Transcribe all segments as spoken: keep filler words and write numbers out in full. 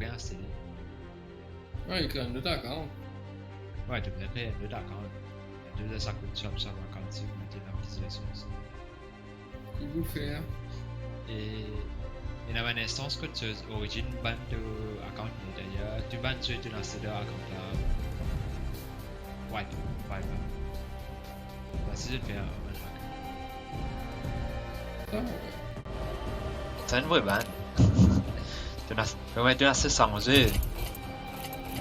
Bien, c'est... Ouais, il crée un autre account. Ouais, tu peux créer un autre account. Déjà, ça coûte cher, ça va quand tu mets la prise de ressources. Ki pou fer? E, ena bann instans kot so origin bann to account, me d'ailleurs, tou bann so to lans dan account la, wipe, wipe out. Sa, si zot fer, bann hack. Ah, ouais. Sa enn vre ban. To lans, kouma to lans sanze,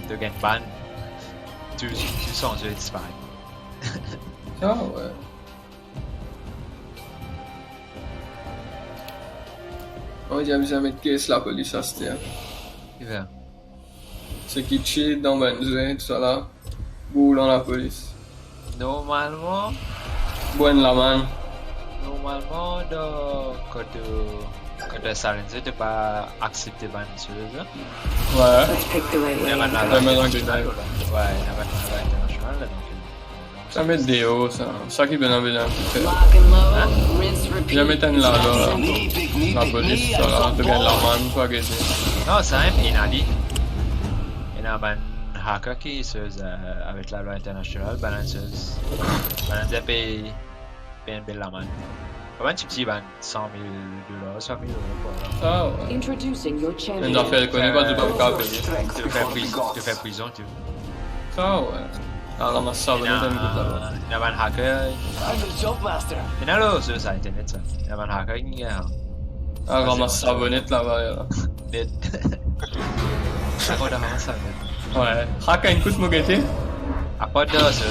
to gagn ban, tou, tou sanze disparet. Ah, ouais. Mo dir bizin met kes lapolis aster. Kifer? Seki cheat dan bann zwe, tousala, boule lapolis. Normalman. Bon, lamann. Normalman, dan, kan to, kan to instal enn zwe, to pa aksepte bann soz, hein? Ouais. Let's pick the right way. Ena bann la, ouais, ena bann la internasional la, donk, euh, Sa met deor, sa. Sa ki bizin, bizin fer. Lock and load, rinse, repeat. Bizin met enn lalwa, lapolis, sa la, to gagn lamann, to gete. Non, sa mem ena li. Ena bann hacker ki soz, euh, avek lalwa internasional, bann soz, bann dir pey, pey enn bel lamann. Pa bann tipti, bann san mil dolar, san mil euro, kwa. Ah, ouais. Introducing your champion. Enn zafer, kone pa, to pa kapav peye. To fer priz-, to fer prizon, tou. Sa, ouais. Ah, ramas sa, ena, ena bann hacker. I'm the jump master. Ena lor, sur sa internet, sa. Ena bann hacker ki gagn. Ah, ramas sa, net laba, la. Net. Sa, ramas sa, net. Ouais. Hacker, enn kout mo gete. Apar de sa,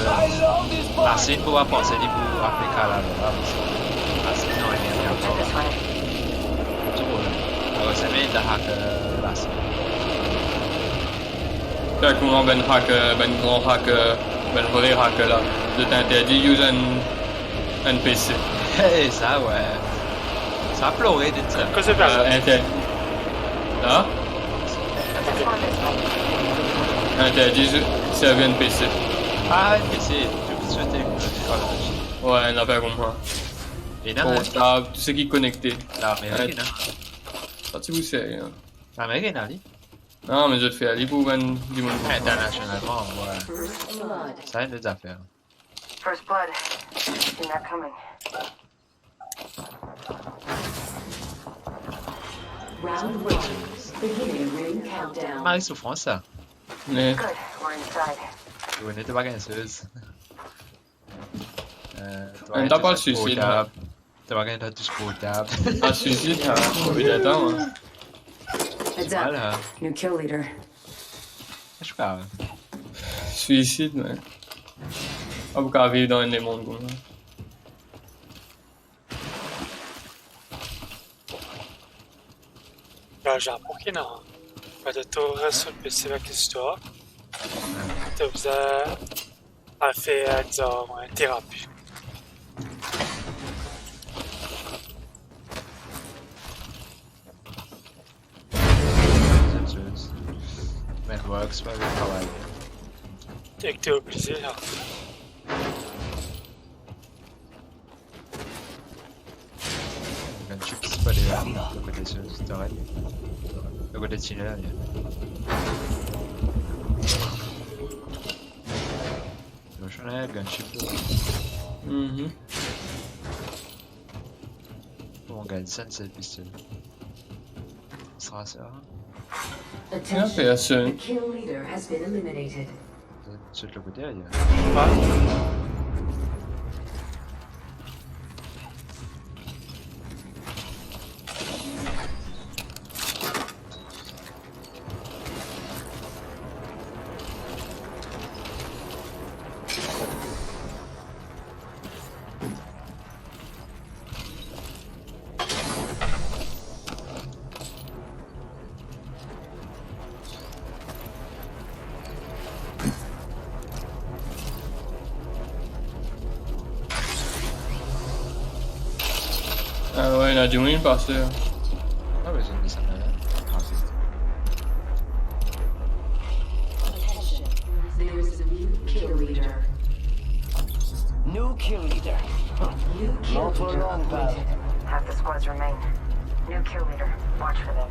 Lasinn pou panse li pou aplike lalwa la, parski Lasinn, non, li, li ankor. Tou, alor, sa, me, ta hack, euh, Lasinn. Fer kouma bann hacker, bann gran hacker, bann vre hacker la, zot interdi use enn, enn P C. Hey, sa, ouais. Sa plore de sa. Koze fer sa? Euh, inter-, la? Interdi servi enn P C. Ah, enn P C, tou swete, euh, voilà. Ouais, enn zafer koumsa. Ena, hein? Portab, tou seki konekte. Lamerik, ouais, ena. Sa ti pou servi, hein. Lamerik ena li. Non, me zot fer li pou bann dimoun konpran. Internasionalman, ouais. Sa, enn lot zafer. First blood. Seen that coming. Round one. Beginning ring countdown. Mari soufrans, sa. Ne. Good, we're inside. Ou ne, to pa gagn soz. Euh, to pa gagn soz. Enn ta pa swisid, portab. To pa gagn touch portab. Ah, swisid, ah, konbien de tan, hein? Heads up. Ti mal, hein? New kill leader. Je sais pas. Swisid, me pa pou kapav viv dan enn lemond koumsa. Larzan pou ki non? Kan to res so P C avek listwar, to bizin al fer, dizon, enn terapi. Networks, pa travay. Ek to oblize, la. Gunship, c'est pas les, le côté sur, sur, le côté de Chine, là, il y a. Le champ, là, gunship, là. Mhm. Bon, gars, ça, c'est piste. Sera ça. Attention, the kill leader has been eliminated. Sur le côté, il y a. Ah. Ah ouais, ena dimoun ki pase. Ah, mais c'est ça, là. Ah, c'est... Attention, there is a new kill leader. New kill leader. New kill leader appointed. Not for long, pal. Half the squads remain. New kill leader. Watch for them.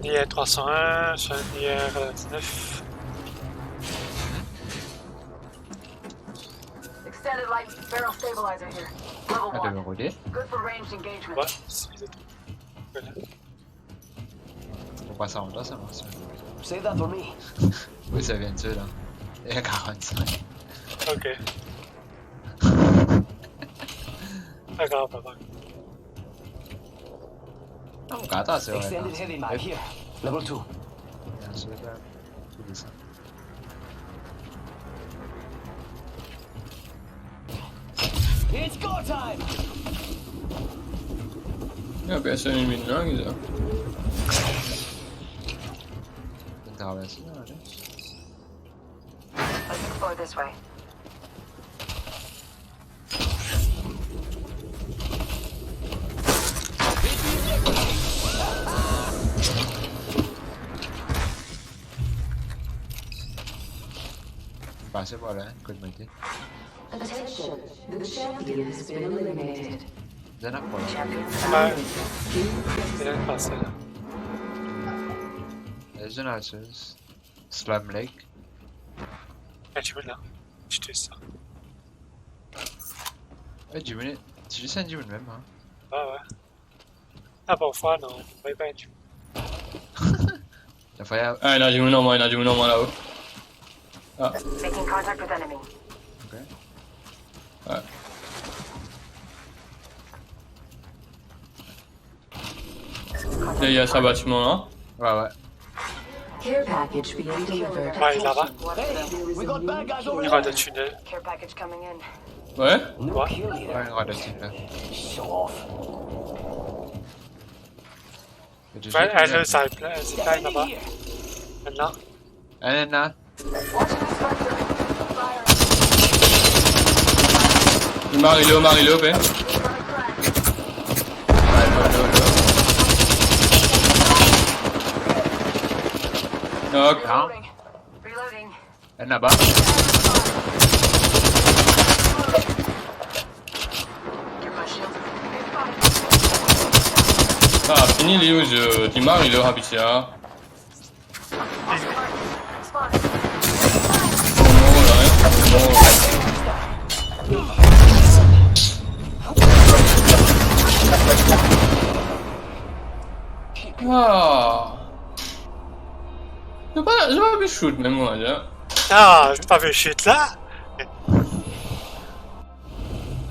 L R trois cent un, c'est un L R dix-neuf. Extended light barrel stabilizer here. Level Attends, one. Le relais. Good for ranged engagement. Ouais, c'est les autres. Voilà. Faut pas ça en bas, ça, non, c'est... Save that for me. Oui, ça vient de ceux-là. Et à quarante-cinq. Ok. Pas grave, pas grave. Ah, mon gars, attends, c'est vrai, attends, c'est vrai. Extended heavy mag here. Level two. Bien sûr, là. Tout ça. It's go time! Il y a personne qui vient là, qui ça? Une traversée, là, là. Let's explore this way. Pase par la, kot mete. Attention, the champion has been eliminated. Zana kwa? Champion. Ouais. Zana pase la. Zana ses. Slime Lake. Ah, tu veux là? Je te sors. Ouais, dix minutes. C'est juste un dix minutes même, hein. Ouais, ouais. Ah, parfois, non. Ouais, pas un dix minutes. La faya. Ah, ena dimoun an mwa, ena dimoun an mwa lao. Ah. Making contact with enemy. Ok. Ouais. Derrière ce bâtiment-là. Ouais, ouais. Care package being delivered. Ouais, là-bas. Hey, we got bad guys over here. Il y aura des tunnels. Care package coming in. Ouais. Ouais. Ouais, il y aura des tunnels. Show off. Ouais, elle est sniper, elle est sniper là-bas. Maintenant. Elle est là. Li mari lo, mari lo, pe. Knock. Reloading. Enn laba. Ah, fini li, ou, ti mari lo, abitia. Ah. J'ai pas, j'ai pas vu shoot, même moi, là. Ah, j'ai pas vu shoot là.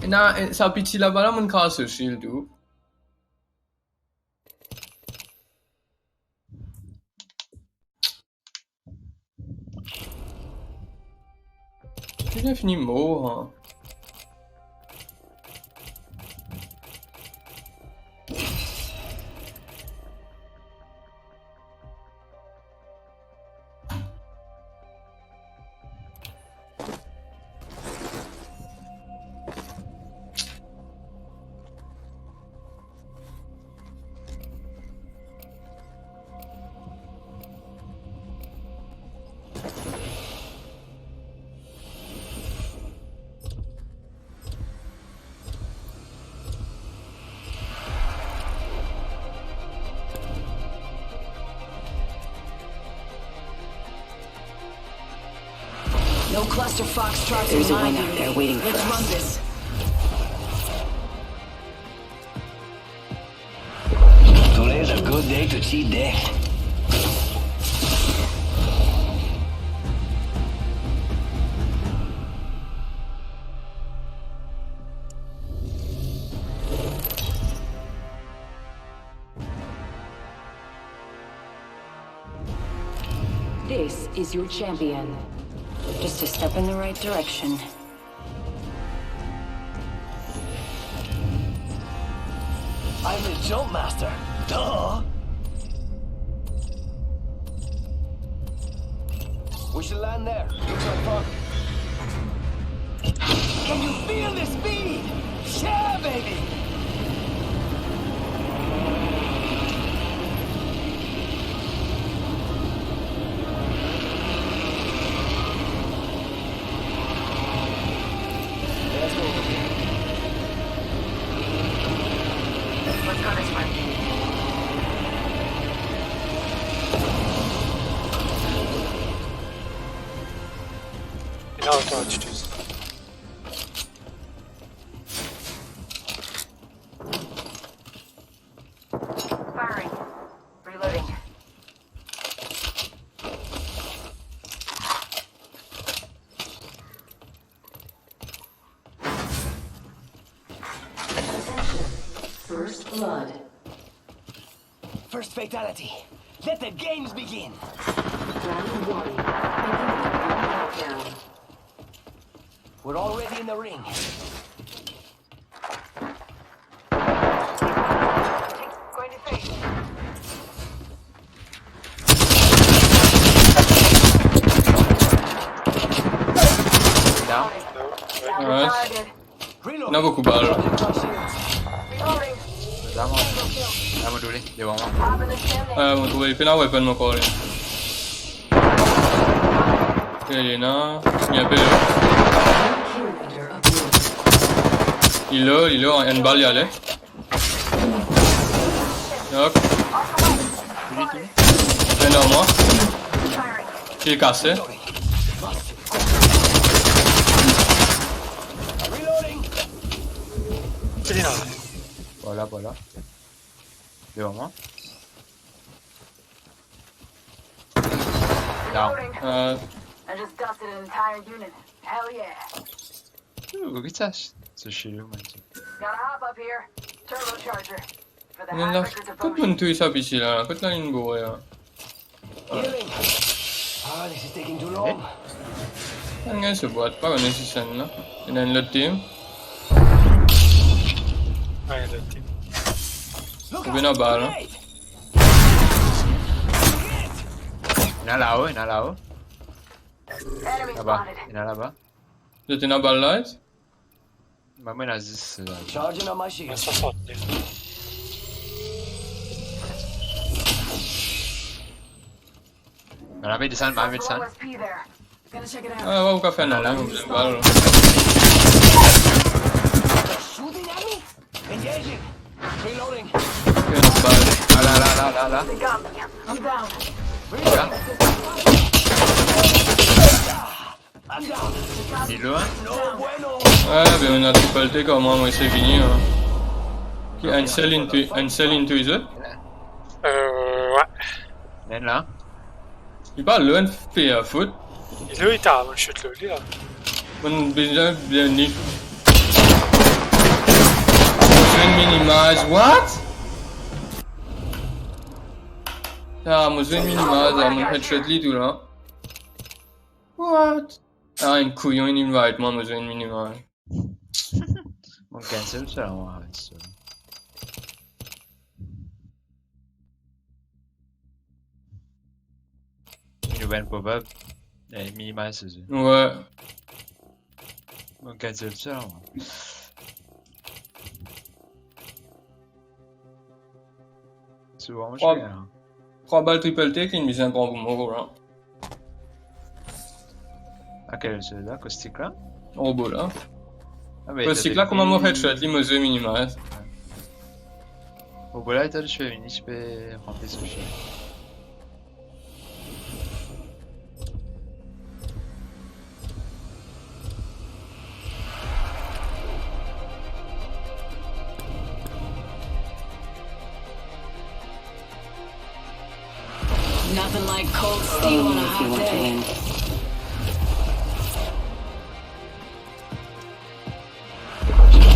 Non, sa piti laba la, monn kraz so shield tou. Li fini mor, hein. No cluster foxtrots in my view. There's a win out there waiting for us. Let's run this. Today's a good day to cheat death. This is your champion. Just a step in the right direction. I'm the jump master. Duh! We should land there. Looks like fun. Can you feel the speed? Yeah, baby! Let's go. Let's go this way. Firing. Reloading. First blood. First fatality. Let the games begin. Round one. Beginning of the countdown. We're already in the ring. Going to face. Down. Nice. Target. Ena boukou bal. Reloading. La, mwa. La, mo doule. Devan mwa. Ah, mo trouve li pena weapon ankor li. Ok, li ena. Li inpe lo. Li lo, li lo, enn bal li ale. Knock. Enn ar mwa. Li kase. Vwala, vwala. Devan mwa. Down. Euh. I just dusted an entire unit. Hell yeah. Ooh, get that. So she do, man. Gotta hop up here. Turbocharger. For the High Richter devotion. Kot bann touy sa isi la? Kot la linn boure la? Healing. Ah, this is taking too long. Enn gagn so bwat, pa kone si sann la. Ena enn lot team. Ah, enn lot team. Ou bien anba la. Ena lao, ena lao. Enemy spotted. Laba, ena laba. Zot ena bal la? Ba, mwa, ena zis, euh, charging on my shield. Swasant-nef. Bann lame desann, bann lame desann. Gonna check it out. Ah, ouais, ou ka fer la, la, ou bizin bal. Shooting at me? Engaging. Reloading. Fer enn bal. Ah, la, la, la, la, la. They got me. I'm down. La. Li lwin? Ouais, ben, ena triple take, kouma mwa, se fini, hein. Ki, enn sel inn touy, enn sel inn touy zot? Euh, ouais. Nen la. Li pa lwin fer fout. Li lwin, ta, mo shoot li la. Mo bizin bien ni. Mo minimize, what? Ah, mo minimize, ah, mo headshot li tou la. What? Ah, enn kouyon, inn invite mwa, mo zwenn minimize. Mo cancel sa, mwa, aret sa. Inn ouvrir enn pop-up, eh, minimize sa. Ouais. Mo cancel sa, mwa. Trwa, trwa bal triple take, inn bizin pran pou mo la. Lakel, sela, Caustic la? Robo la. Ah, me Caustic la, kouma mo headshot li, mo zwenn minimize. Robo la, li fer vini, ti pe ranpli so shie. Nothing like cold steel on a hot day.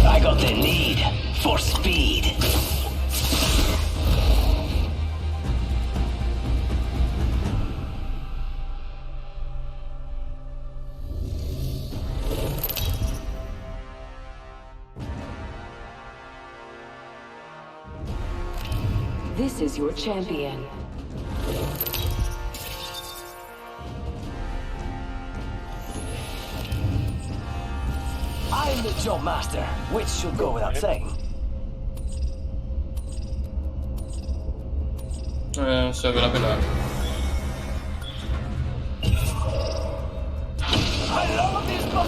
I got the need for speed. This is your champion. I'm the jump master, which should go without saying. Euh, sa va la, la. I love this gun.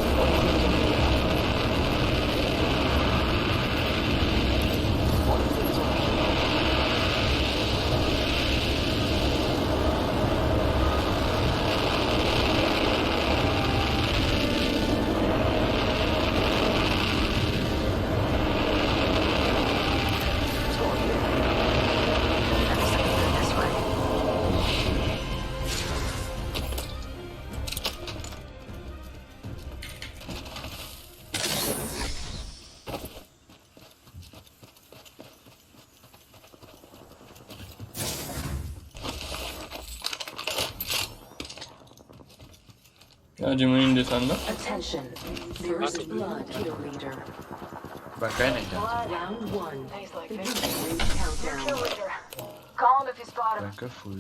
Ah, dimoun inn desann la. Attention. First blood kill leader. Ba, kan ena. Round one. Beginning ring countdown. Call him if you spot him. Ba, kan fou.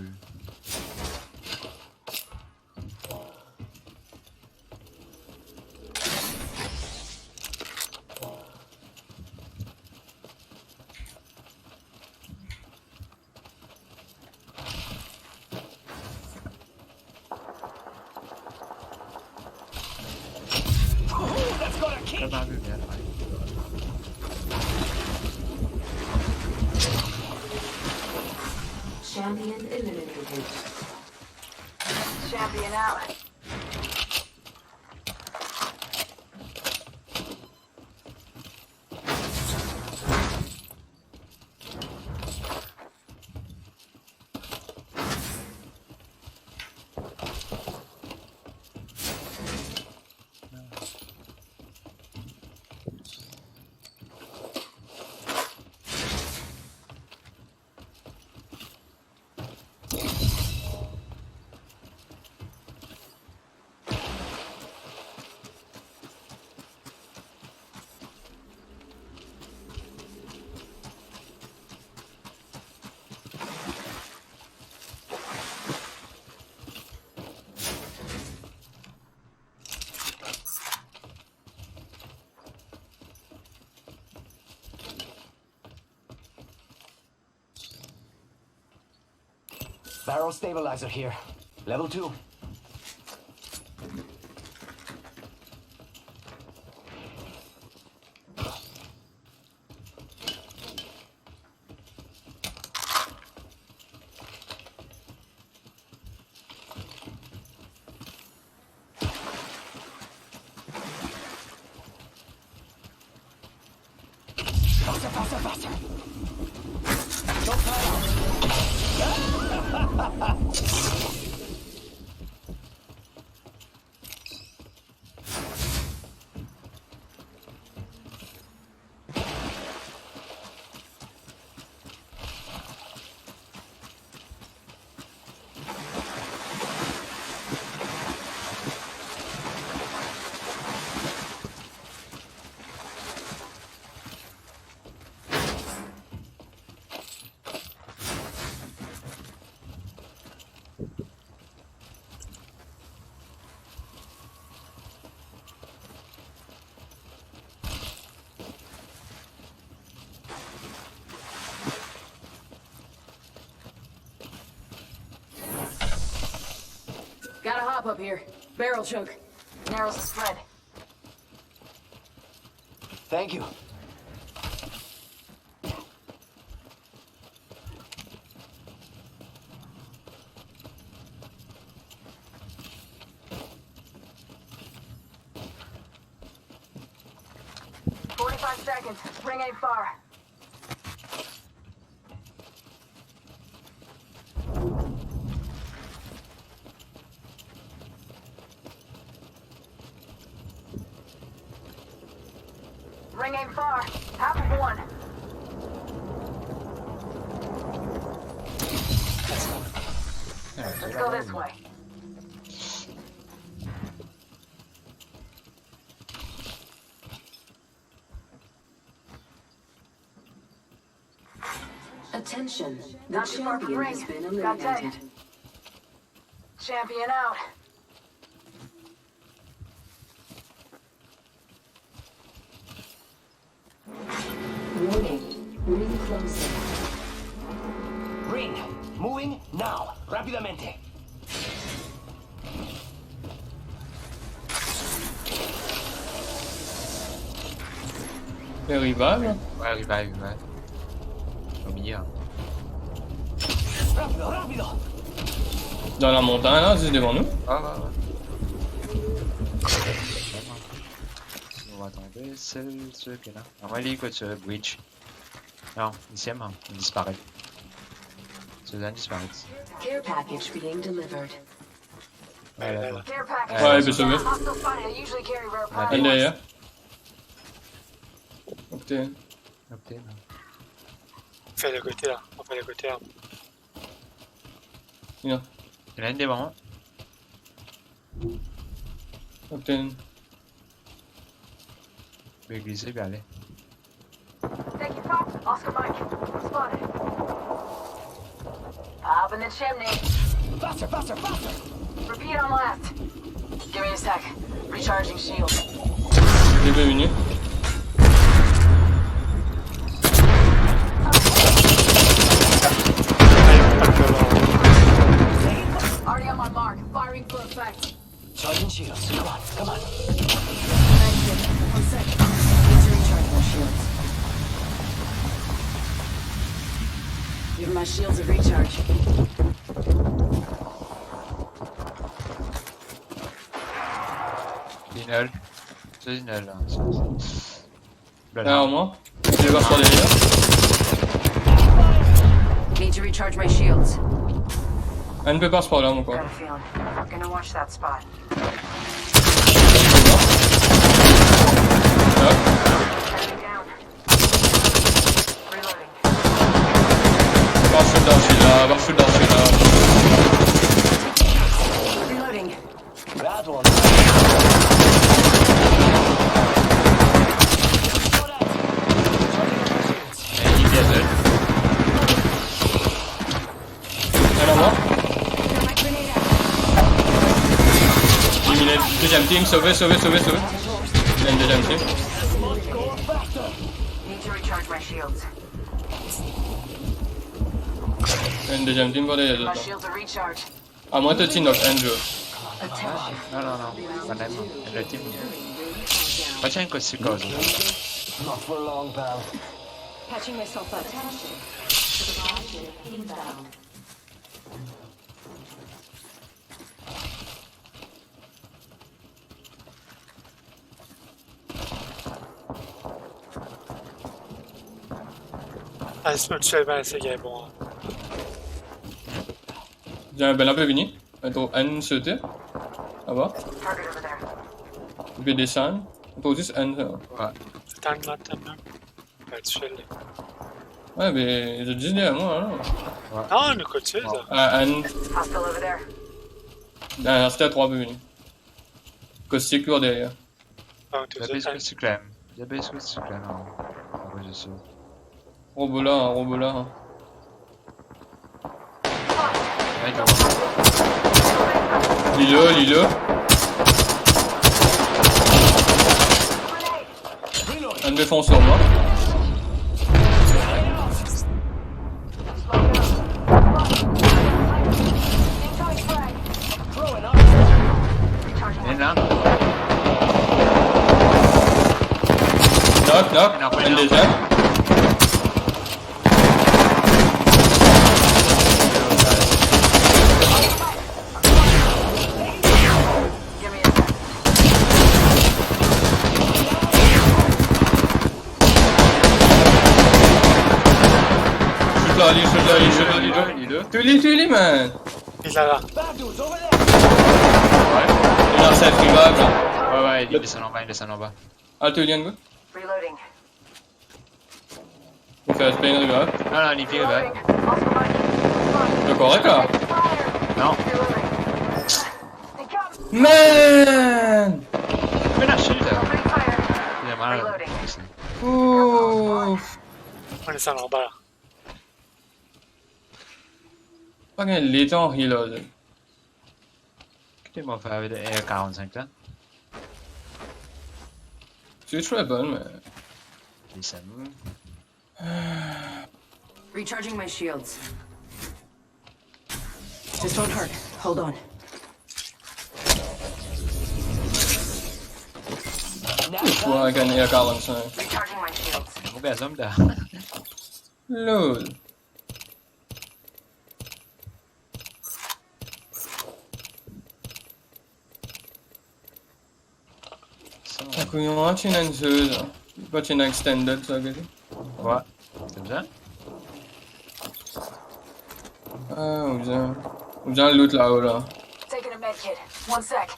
Champion eliminated. Champion out. Barrel stabilizer here. Level two. Gotta hop up here. Barrel chunk. Narrows the spread. Thank you. Forty-five seconds. Ring ain't far. Ring ain't far. Half of one. Let's go this way. Attention, the champion has been eliminated. Champion out. Warning, ring closing. Ring, moving now, rapidamente. Fer revive? Ouais, revive, ouais. Oublie, hein. Rapido, rapido. Dan lamontagn la, zis devan nou. Ah, ouais, ouais. On va tomber, c'est ce que là. Ah, ouais, li, kot, euh, bridge. Non, isi, hein, li disparet. Celui-là disparet. Care package being delivered. Ouais, ouais, ouais. Care package. Ouais, il peut sauver. Hostile fighter usually carry rare prizes. Derrière. Octane. Octane, non. Fais le côté là. On fait le côté là. Viens. Il y en a une devant moi. Captain. Be glize, be ale. Take it top. Oscar Mike. Spotted. Up in the chimney. Faster, faster, faster! Repeat on left. Give me a sec. Recharging shield. Li pe vini. Already on my mark. Firing for effect. Charging shields. Come on, come on. One sec. Need to recharge my shields. Give my shields a recharge. Inel. C'est Inel, hein, ça. Derrière moi. Il va sur derrière. Need to recharge my shields. Enn pe pas par la, mon gars. Got a feeling. Gonna watch that spot. Hop. Enemy down. Reloading. Va shoot dans celui-là, va shoot dans celui-là. Reloading. That one. Enn mor. Eliminé. Deuxième team, sauvé, sauvé, sauvé, sauvé. Enn deuxième team. Need to recharge my shields. Enn deuxième team pou derrière. My shields are recharged. Ah, mwa to ti knock enn zour. Non, non, non. Pas de même. Le team. Pas de chaîne, quoi, c'est quoi, ça ? Not for long, pal. Patching myself up. Ah, se pa tou sel, ben, se gagn bon, hein. Bien, ben, la pe vini. Atann, enn sote. Laba. Li pe desann. Atann, zis enn, sa. Ouais. Atann, atann, atann. Ouais, tou sel. Ouais, me zot zis deryer mwa, la. Ouais. Non, nou kot sel, sa. Ah, enn. Hostile over there. Ah, aster trwa pe vini. Caustic lor deryer. Ah, tou sel. Li a base Caustic la mem. Li a base Caustic la mem, non. Apre, je sais. Robo la, robo la. Li la, li la. Enn defans lor mwa. Enn la. Knock, knock. Enn dezyem. Shoot la, li, shoot la, li, shoot la, li, li. Touy li, touy li, man. Li la, la. Ouais. Li la, c'est privat, la. Ouais, ouais, li desann anba, li desann anba. Al touy li, enn kou. Reloading. Li fer exprè, li rive. Ah, non, li vinn, ouais. Li korek, la? Non. Man! Me la chute. Il a mal. Ouf. Mwa, li desann anba, la. Pa gagn letan heal, la. Ki to move avek R quarante-cinq la? C'est très bon, mais... Li sa bon. Recharging my shields. Just won't hurt. Hold on. Ouf, ouais, gagn R quarante-cinq. Recharging my shields. Mo gazom da. Lol. Sa. Akoz, ti ena enn zot, sa. Pa ti ena extended, sa, gete. Kwa? Koumsa? Ah, ou bizin, ou bizin loot la-o, la. Taking a med kit. One sec.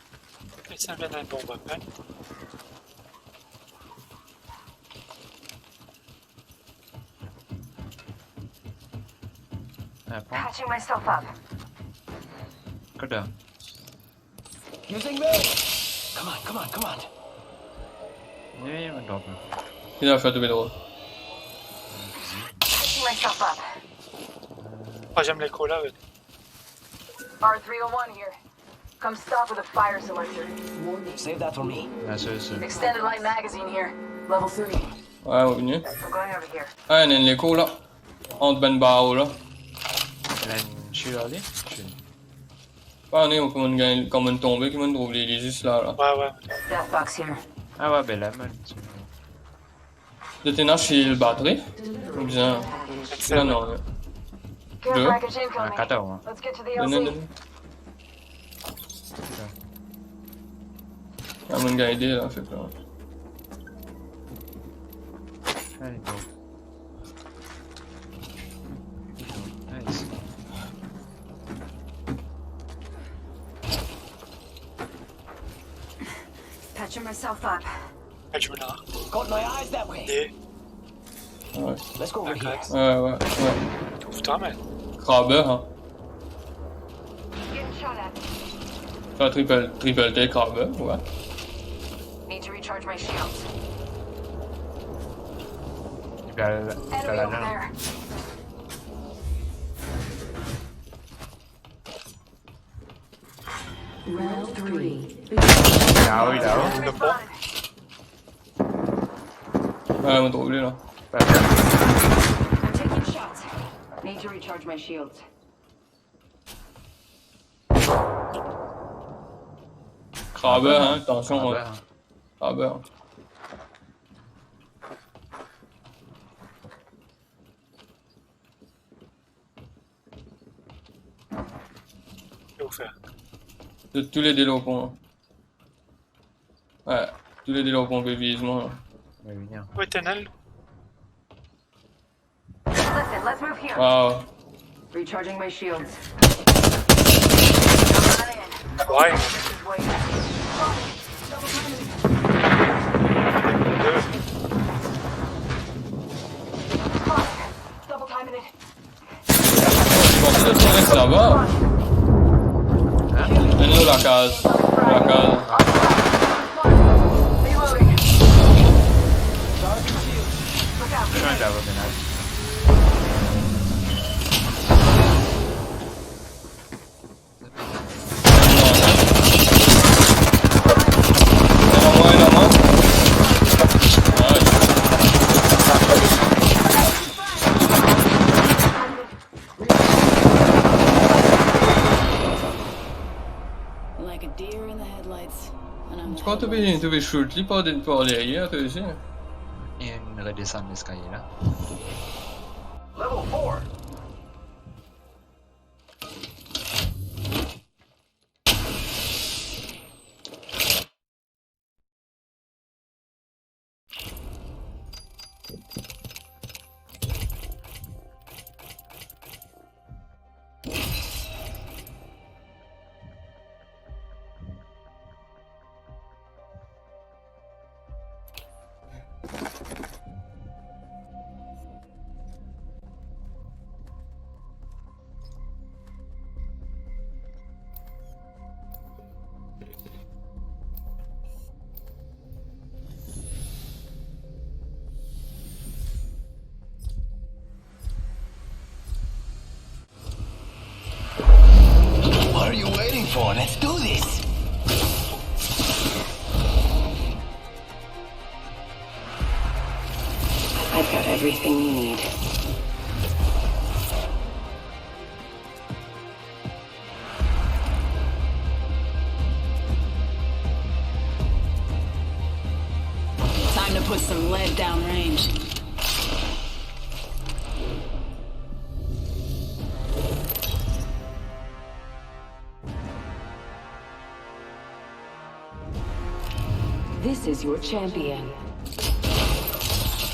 Sa vinn enn bon weapon. Ah, bon. Patching myself up. Kote? Using me. Come on, come on, come on. Li, li, mo donk. Ki zafer to pe drop? Patching myself up. Trwaziem lekor la, wi. R three oh one here. Come stock with a fire selector. Save that for me. Ah, sir, sir. Extended light magazine here. Level three. Wi, ou vini. I'm going over here. Ah, ena enn lekor la. Ant bann baro la. Ena enn chir ale? Pa ane, kouma gagn, kouma tonbe, kouma trouv li, li zis la, la. Wi, wi. Death box here. Ah, wi, be la, man. Zot ena shield batri? Oubien... Non, non. Care package incoming. Ah, katar, hein. Let's get to the L C. Non, non, non. Ah, mo gagn de la, fek la. Allez, go. Nice. Patching myself up. Got my eyes that way. De. Wi. Let's go over here. Wi, wi, wi. Trouv twa, man. Kraber, hein. Getting shot at. Sa triple, triple take kraber, wi. Need to recharge my shields. Enemy over there. Round three. Là-haut, là-haut. Wi, mo trouv li la. I'm taking shots. Need to recharge my shields. Kraber, hein, atansion, Kraber, hein. Kraber. Ki ou fer? Zot toulede lor pon. Wi, toulede lor pon, pe viz mwa la. Wi, vini, hein. Wi, tunnel. Listen, let's move here. Wow. Recharging my shields. Wi. Wait. Double timing it. Bon, sa, sa res laba. Hein? Enn lor lakaz. Lakaz. Chanj laba, mennaj. Ena mwa, ena mwa. Nice. Like a deer in the headlights, and I'm the headlights. Kan to pe, to pe shoot li par de, par deryer, to isi. Inn redesann leskalie la. Level four. What are you waiting for? Let's do this! I've got everything you need. Time to put some lead downrange. This is your champion.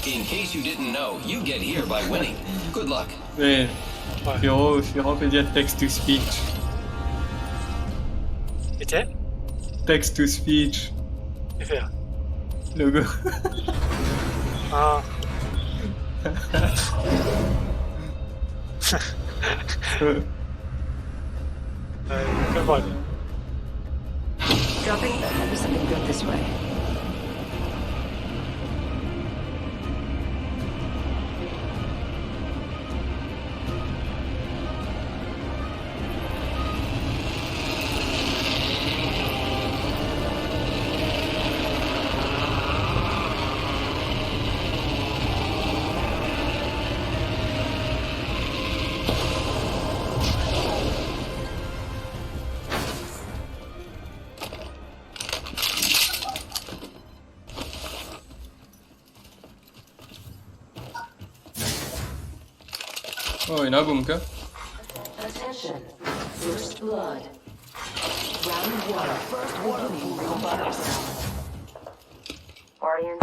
In case you didn't know, you get here by winning. Good luck. Wi. Wi. Pierrot, Pierrot pe dir text to speech. Ki? Text to speech. Ki fer? Logo. Ah. Euh, ke vola. Dropping. There might be something good this way. Oh, ena boom ka. Attention, first blood. Round one, first blood. Already in.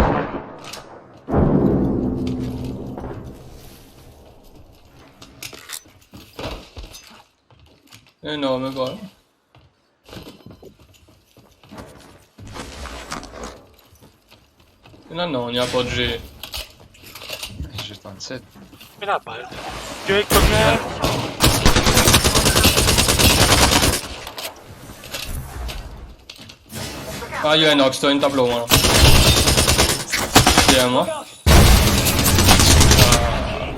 Enorm, bro. Non, non, il n'y a pas de G. G trente-sept. Mete labal. Yo, ek komie. Ah, il y a un Oxton, une tableau, moi. Derrière moi.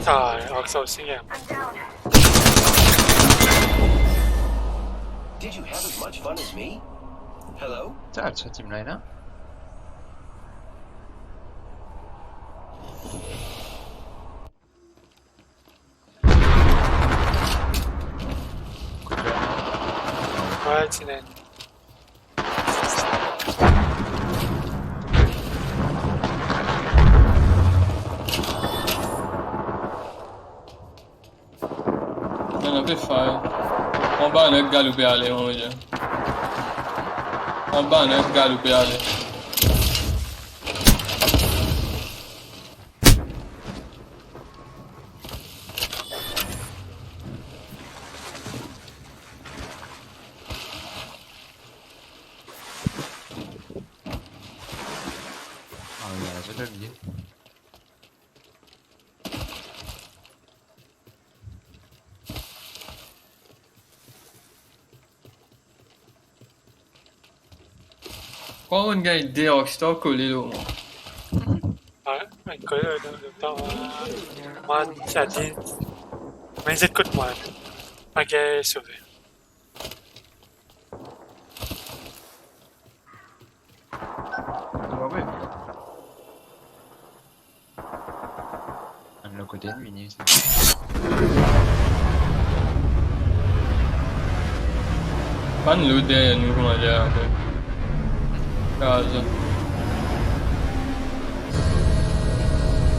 Ah, Oxton aussi, hein. Did you have as much fun as me? Hello? Sa, sa team la, la. Ouais, ti ena. Non, non, pe fay. Pran bann ek galoupe ale, mo medya. Pran bann ek galoupe ale. Ah, il y a la zone au milieu. Kouma mo'nn gagn de Rockstar kole lor mwa? Ah, mo'nn kole lor, lor, lor, euh, mwa, sa di, me zot kot mwa, pa gagn sove. Ah ouais. Bann lot kote vini, sa. Bann lot deryer nou, kouma dir, an fet. Kaz.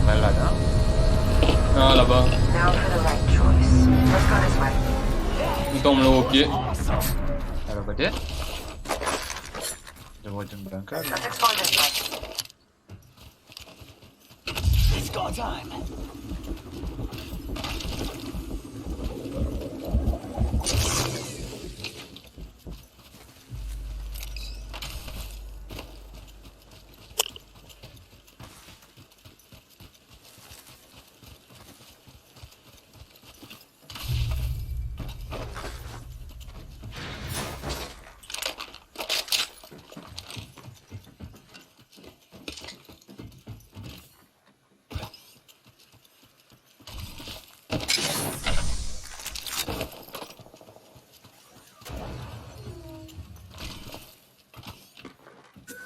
Bann la, non? Non, laba. Now for the right choice. Let's go this way. Nou tonm lor pie. Alor, kote? Devant une bunker. Let's explore this way. It's go time!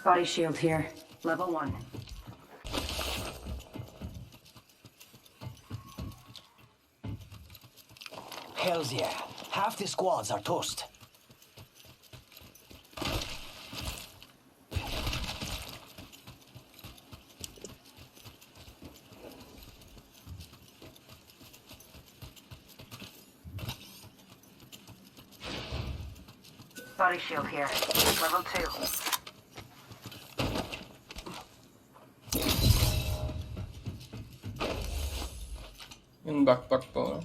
Body shield here. Level one. Hells yeah. Half the squads are toast. Body shield here. Level two. Enn backpack par la.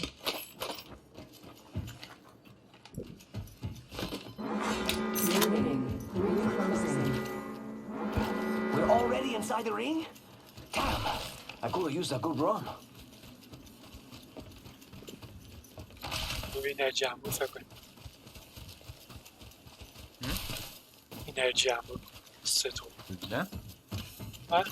We're already inside the ring? Damn! I could have used a good run. Wi, ena jamu sa kone. Hmm? Energy ammo, c'est tout. C'est bien. Ouais.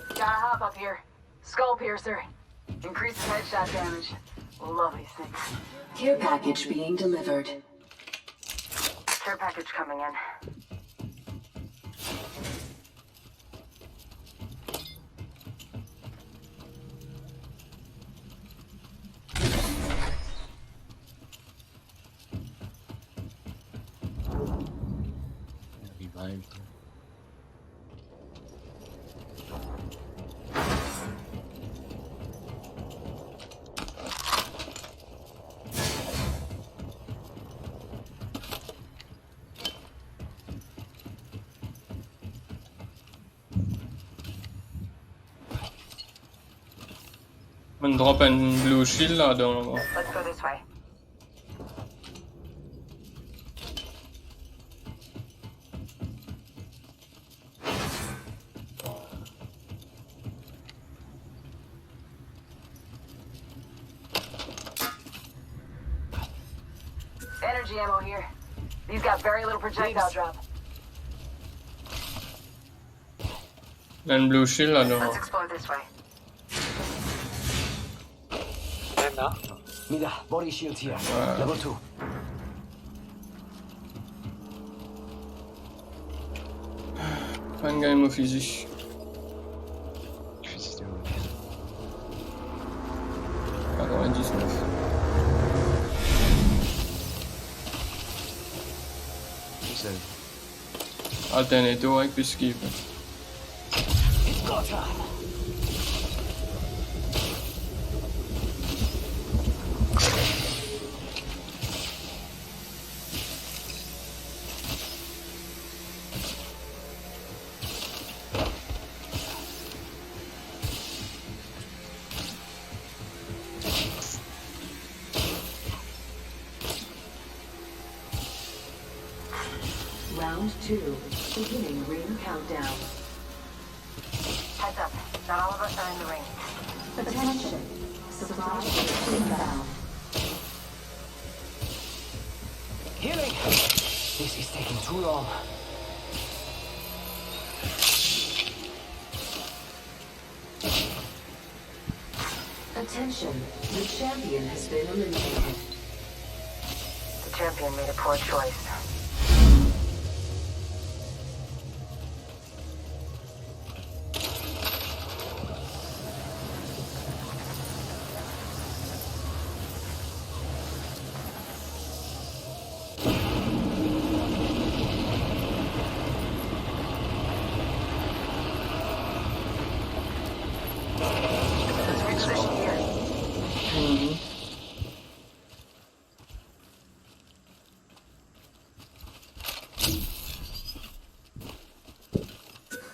Got a hop up here. Skull piercer. Increases headshot damage. Love these things. Care package being delivered. Care package coming in. Revive. Monn drop enn blue shield la dan. Let's go this way. Energy ammo here. These got very little projectile drop. Enn blue shield la dan. Let's explore this way. Mem la. Mida, body shield here. Ouais. Level two. Finn gagn mo fizi. Fizi de ouf. Quatre-vingt-dix-neuf. Tout seul. Alternate to ek escape. Round two, beginning ring countdown. Heads up, not all of us are in the ring. Attention, supply inbound. Healing! This is taking too long. Attention, the champion has been eliminated. The champion made a poor choice.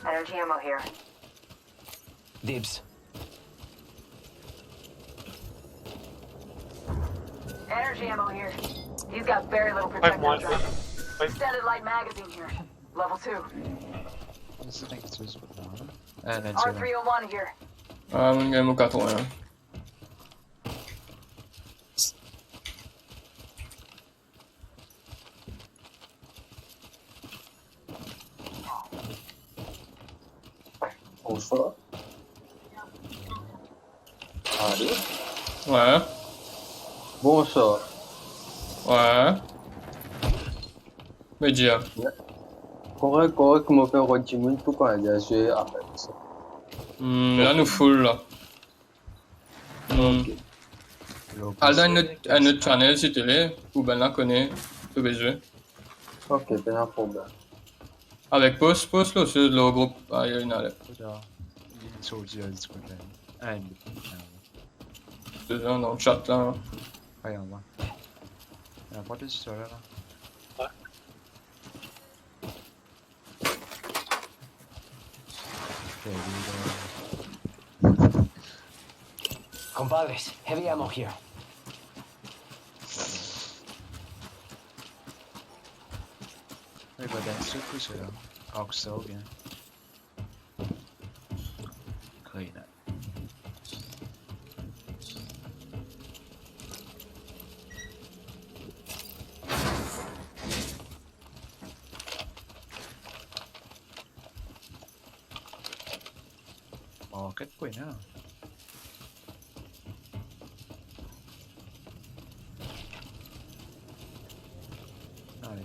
Energy ammo here. Dibs. Energy ammo here. He's got very little projectile drop. Standard light magazine here. Level two. What's the next one? Ah, non, c'est bon. R three oh one here. Ah, monn gagn mo katrovin. Bonsoir. Allô? Ouais. Bonsoir. Ouais. Me dir. Korek, korek, mo fer rod dimoun pou kan li a zwe apel sa. Hmm, la nou full la. Hmm. Ok. Al dan enn lot, enn lot channel si to le, pou bann la kone, to pe zwe. Ok, pena problem. Avek post, post lo, se lo group, ah, ena le. Kote? Li sorti la, Discord la. Ah, li, ah, ouais. Dedan dan chat la. Ah, anba. Ena pa de siswa la, la. Ouais. Compadres, heavy ammo here. Hey, but that's super, so Oxo again. Clean up. Manket pou ena. Ale.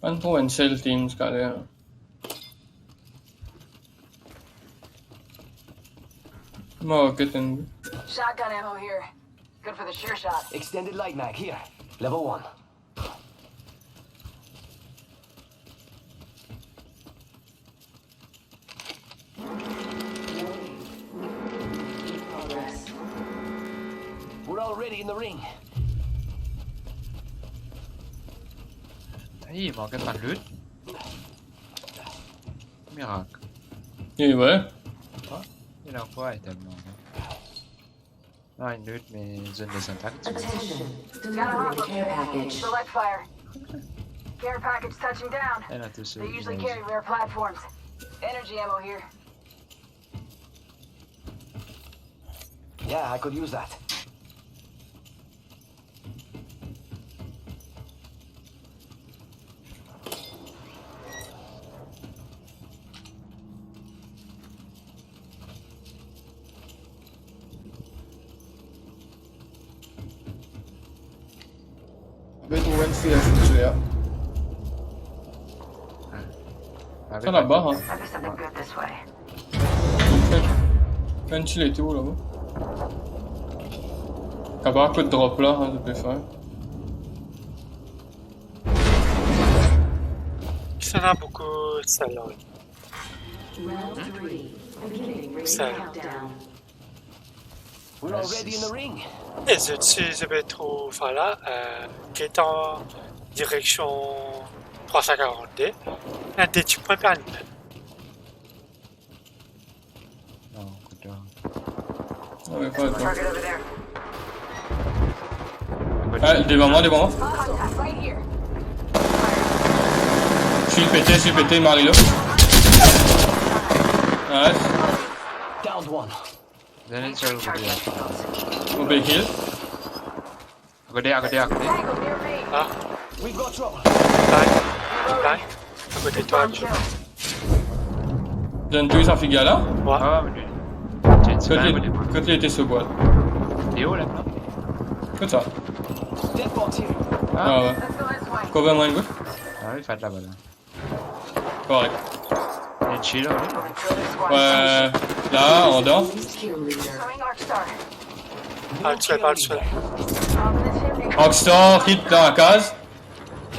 Pann trouv enn sel team ziska la. Mo, get in. Shotgun ammo here. Good for the sure shot. Extended light mag here. Level one. We're already in the ring. Ey, manket enn loot. Mirak. Ey, we. Kwa? Ena ankor item la. Ah, enn loot, me zone de santak. Attention, delivering care package. Select fire. Care package touching down. Ena tou sel. They usually carry rare platforms. Energy ammo here. Yeah, I could use that. Be trouv enn C S G la. Ah. Sa laba, hein. Might be something good this way. Finn tir letour laba. Kapav kot drop la, hein, zot pe fer. Sa ena boukou sel la. Round three, beginning ring countdown. We're already in the ring. E zot si zot pe trouv la, euh, get an direksion trwa san karant-de, ena de ti pwin pe alim. Non, kot la. Ah, devan mwa, devan mwa. Shield pete, shield pete, Marilo. Nice. Downed one. Then it's over here. Mo pe heal. Akote, akote, akote. Ah. We've got trouble. Akote twa, Joe. Donn tou sa figir la? Ouais. Ah, ouais, mais lui. Kot li, kot li ete so bwat? Li la, non? Kot sa? Ah, ouais. Cover mwa enn kou. Ah, li fight laba la. Korek. Li chill, hein. Ouais, la, andan. Ah, tu fais pas le seul. Rockstar, hit dan lakaz.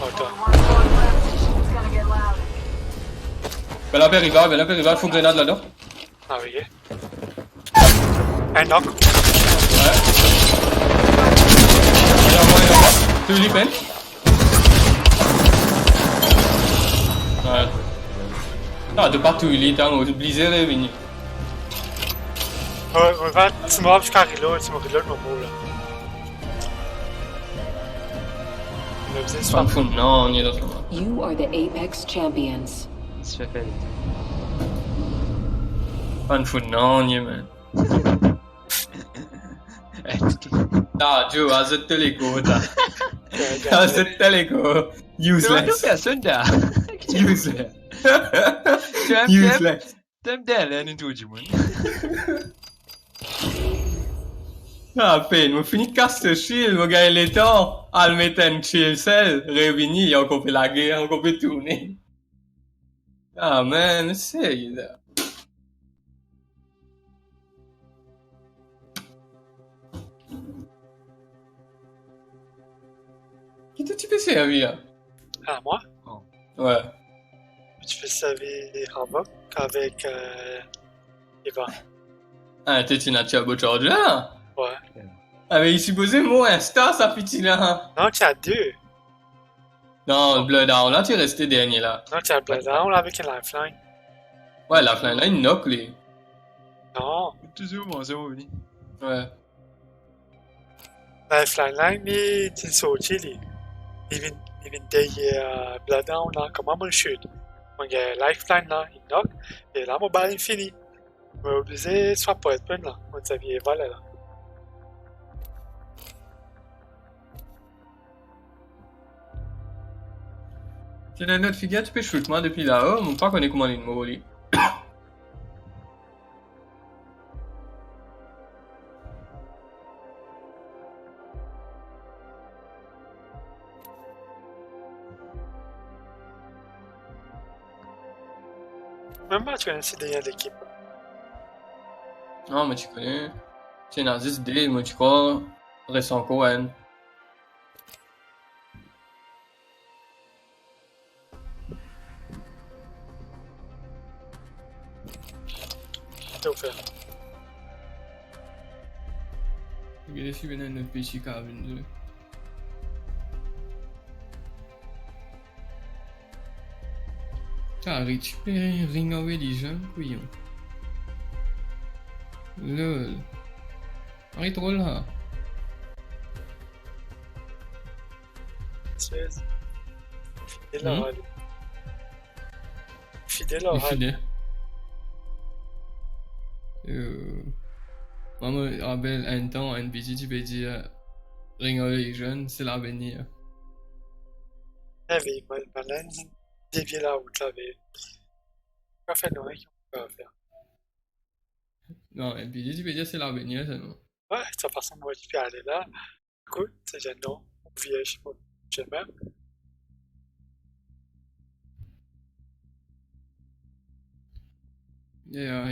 Atann. Bel apel rival, bel apel rival, fou grenad ladan. Ah oui. Enn knock. Ouais. Ena mwa, ena mwa. Touy li, Pen. Ouais. Ah, to pa touy li, tann, oblize revini. Ouais, ouais, va, ti mo ap reload, ti mo reload mo boug la. Mo bizin swap. Bann fou nanye dan sa. You are the Apex champions. Se fer. Bann fou nanye, man. Ah, Joe, azot to lekor, ta. Azot to lekor. Useless. Personne là. Useless. Useless. Tem deryer nou tou dimoun. Apenn mo fini kas so shield, mo gagn letan al met enn shield sel, revini, li ankor pe lager, ankor pe tourne. Ah, man, serye la. Ki to ti pe servi la? Ah, mwa? Ouais. Mo ti pe servi Havoc avek, euh, Eva. Ah, to ti ena turbo charger la? Ouais. Ah, me li sipoze mor insta, sa piti la. Non, ti ena de. Non, Bloodhound la, ti reste dernie la. Non, ti ena Bloodhound la avek enn lifeline. Ouais, lifeline la, li knock li. Non. Touzour, mwa, se mo vini. Ouais. Lifeline la, li ti sorti li. Li vinn, li vinn deryer, euh, Bloodhound la, kouma mo shoot. Mo gagn lifeline la, li knock, e la mo bal inn fini. Mo oblize swap weapon la, mo servi Eva la. Si ena enn lot figir, ti pe shoot mwa depi lao, mo pa kone kouma li mor li. Mem pa ti kone si deryer lekip. Non, mo ti kone. Ti ena zis de, mo ti krwar res ankor enn. Tofer. Gete si ena enn lot peti ki a vinn zwe. Ah, Rich pe ring a religion, kouyon. Lol. Aret rol la. Sez. Fidel, hmm? Fidel, li fidel. Euh, mwa, mo rapel enn tan, enn piti ti pe dir, ring a religion, se lavenir. Eh oui, mwa, bann la, devie larout la, ve. Pa fer nanye ki pa fer. Non, enn piti ti pe dir se lavenir selman. Wi, sa fason mwa ti pe ale la. Kout, se dir non, ou vierz, ou jemer. Yeah,